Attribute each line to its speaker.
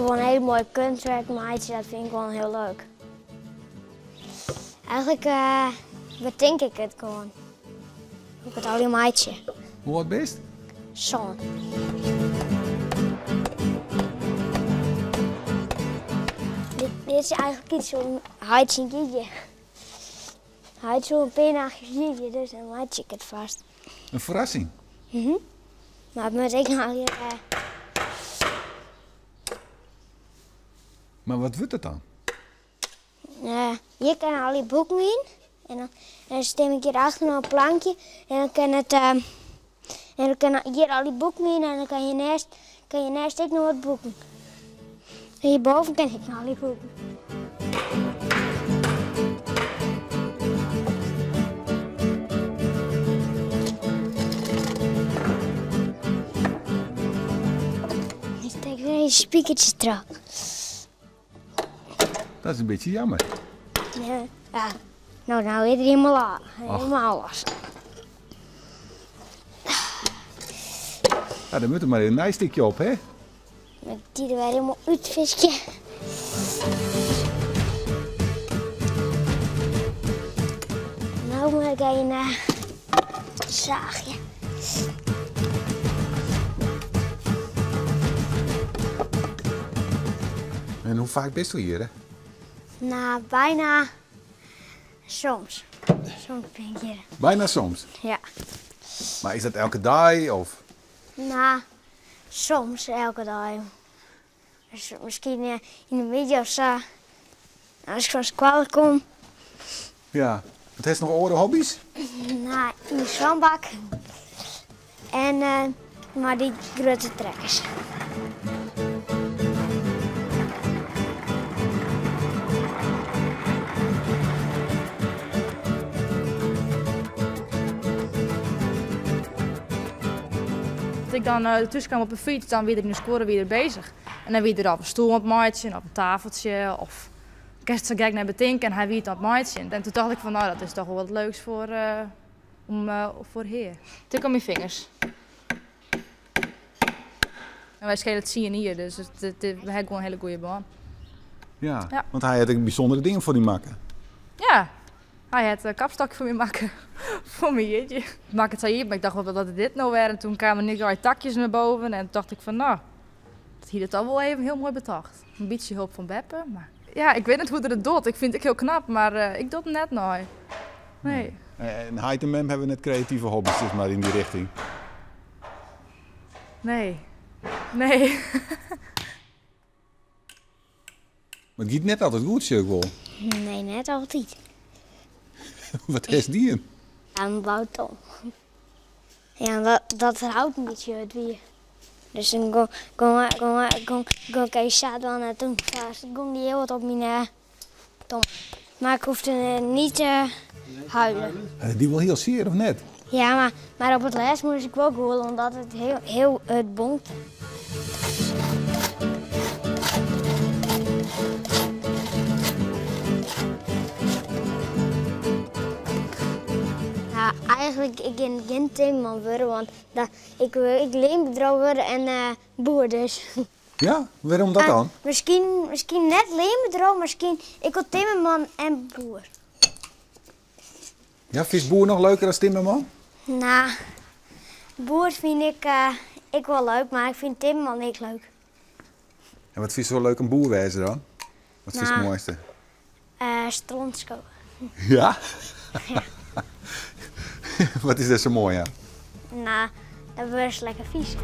Speaker 1: Gewoon heel mooi kunstwerk meitsje, dat vind ik gewoon heel leuk. Eigenlijk uh, betink ik het gewoon. Ik het al meitsje.
Speaker 2: Hoe âld bist?
Speaker 1: Sân. Dit, dit is eigenlijk iets om heit syn jierdei. Heit soe in pear nachtjes jierdei, dus dan meitsje ik it fêst.
Speaker 2: In ferrassing?
Speaker 1: Mhm. Mar it moat ek noch hjir.
Speaker 2: Mar wat wurdt it dan?
Speaker 1: Hjir kinne al dy boeken yn. En dan, en dan stim ik hjir achter noch in plankje. En dan kin it, en dan kinne hjir al dy boeken yn en dan kan hjirnêst, kan hjirnêst ek noch wat boeken. En hjirboven kin ek noch al dy boeken. Ik stek weer een spikertje troch.
Speaker 2: Dat is in bytsje jammer.
Speaker 1: Ja, ja. No, no is er helemaal, helemaal los.
Speaker 2: Ja, dan moet er maar een nij stikje op, hè?
Speaker 1: Met die er weer helemaal uitvisje. Nou moet ik een uh, zaagje.
Speaker 2: En hoe vaak bist do hjir? Hè?
Speaker 1: Nou, bijna soms. Soms bin ik hjir.
Speaker 2: Bijna soms?
Speaker 1: Ja.
Speaker 2: Mar is dat elke dei of?
Speaker 1: Nou, soms elke dei. Dus miskien yn de middei of sa. As ik fan skoalle kom.
Speaker 2: Ja. Want hast noch oare hobby's?
Speaker 1: Nou, yn de sânbak. En mei dy grutte trekkers.
Speaker 3: As ik dan thús kaam op 'e fyts, dan wie er yn 'e skuorre wie er beuzich. En dan wie er of in stoel oan it meitsjen of in tafeltsje of kinst it sa gek net betinke en hy wie it oan it meitsjen. En toen tocht ik fan no dat is toch wol wat leuks foar, om, foar hear. Tik om myn fingers. En wy skele tsien jier, dus it, we ha gewoan in hiele goede bân.
Speaker 2: Ja, ja. Want hy hat ek bysûndere dingen foar dy makke.
Speaker 3: Ja, hy hat in kapstokje foar my makke, foar myn jierdei. Ik makke it sa iepen, ik dacht wat is dit no wer? En toen kamen der allegear takjes nei boven en toen tocht ik fan no, dat hie er toch wol even hiel moai betocht. In bytsje help fan beppe, mar ja, ik wit net hoe't er it docht. Ik fyn it ek hiel knap, mar ik doch it net nei. Nee.
Speaker 2: En heit en mem hawwe net kreative hobby's sis mar yn dy richting?
Speaker 3: Nee. Nee.
Speaker 2: Mar it giet net altyd goed, sjoch ik wol.
Speaker 1: Nee, net altyd.
Speaker 2: Wat hast dien?
Speaker 1: In bouton. Ja, dat, dat hout in bytsje hurd wie. Dus dan gong, gong, gong, gong, gong ik even sa dwaan en toen gong die heel wat op myn eh, tong. Mar ik hoefde niet te huilen.
Speaker 2: Die wol hiel sear, of net?
Speaker 1: Ja, mar, mar op it lêst moast ik wol gûle, omdat it hiel, hiel hurd bonkte. Ja, eigenlijk ik kin gjin timmerman wurde, want dat, ik wol ek leanbedriuw wurde en uh, boer dus.
Speaker 2: Ja, wêrom dat dan?
Speaker 1: Miskien, miskien net leanbedriuw, miskien ik wol timmerman en boer.
Speaker 2: Ja, fynst boer noch leuker as timmerman?
Speaker 1: Nou, boer fyn ik ek wol leuk, mar ik fyn timmerman ek leuk.
Speaker 2: En wat fynst sa leuk oan boer wêze dan? Wat fynst it
Speaker 1: Nou,
Speaker 2: moaiste?
Speaker 1: Strontskowe.
Speaker 2: Ja?
Speaker 1: Ja.
Speaker 2: Wat is dêr sa moai oan?
Speaker 1: Nou, dan wurdst lekker fiis.